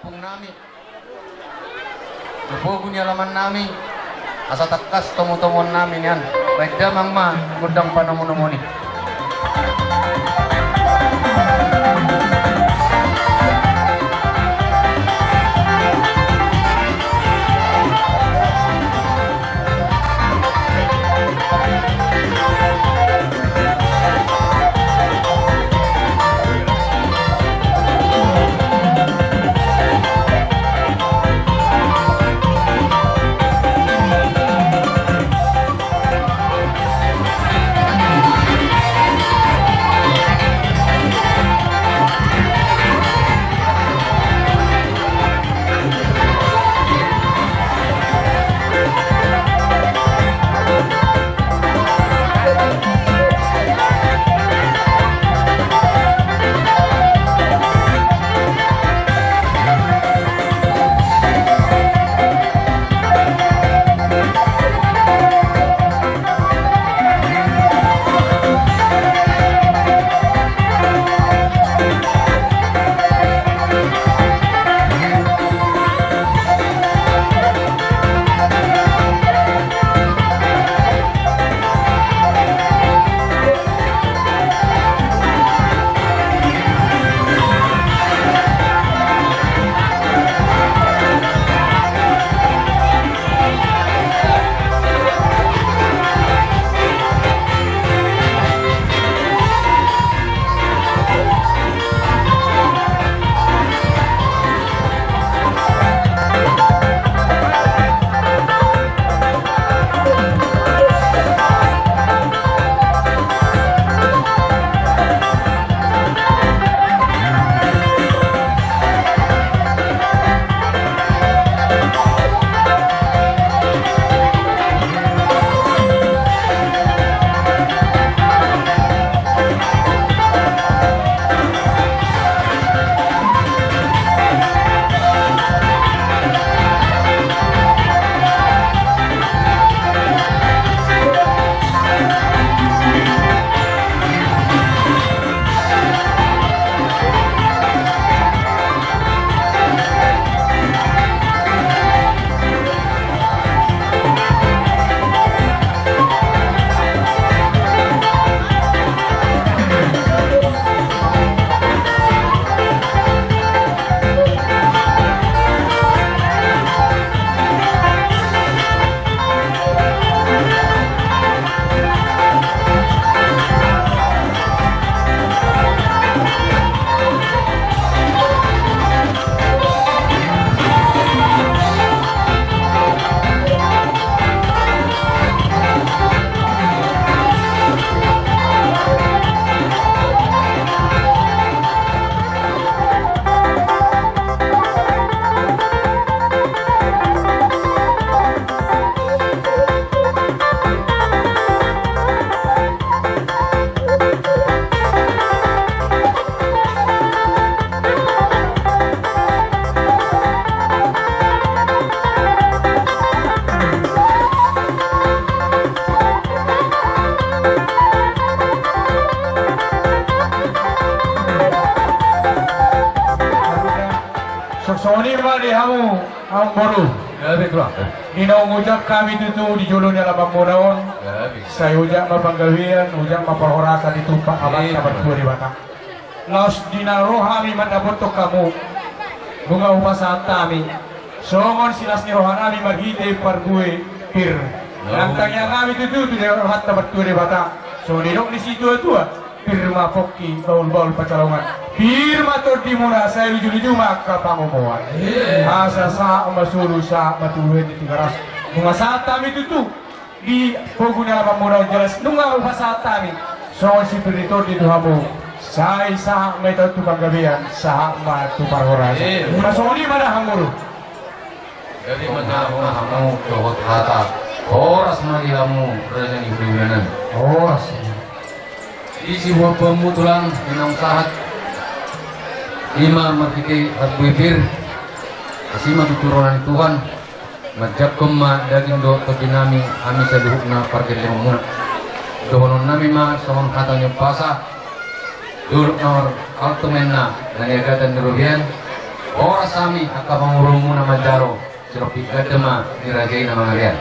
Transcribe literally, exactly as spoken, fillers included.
Kampung nami, tu pogu ni alaman nami, asa tangkas tomutomuan nami nian. Baen damang ma gondang panomunomuon i. Songon i ma di hamu, amangboru. Gabe, Tulang. Di naung ojak hami tutu di jolo ni alamanmuna on. Gabe. Sai ojak ma panggabean, ojak ma parhorasan ditumpak Amanta Martua Debata. Laos di na ro hami mandapothon hamu, nunga hupasahat hami songon silas ni roha nami marhite parbue pir. Nang tangiang hami tutu tu Debata, Amanta Martua Debata. Songon didok ni situatua, pir ma pongki, bahulbahul pansalongan. Pir ma tondimuna, sai luju-luju ma angka pangomoan. Asa sahat ma solu, sahat ma tu ulaon ni Tigaras. Nunga sahat hami tutu di pogu ni alamanmuna on, jelas nunga hupasahat hami songon sipir ni tondi tu hamu. Sai sahat ma hita tu panggabean, sahat ma tu parhorasan. Ima songon i ma da, amangboru. Jadi, mata hamu dohot hata. Horas ma di hamu, raja ni hulahula nami. Horas. Di sibuat pambutulan, di naung sahat. Ima marhite parbue pir. Asi ma tutu roha ni Tuhan. Manjangkon ma daging dohot tondi nami, hami saluhutna pargellengonmuna. Dohonon nami ma songon hata ni umpasa. Dolok na marhalto ma inna, na niagatan ni robean. Horas hami angka pamoruonmuna manjalo, sirompit ganda ma ni raja i na mangalean.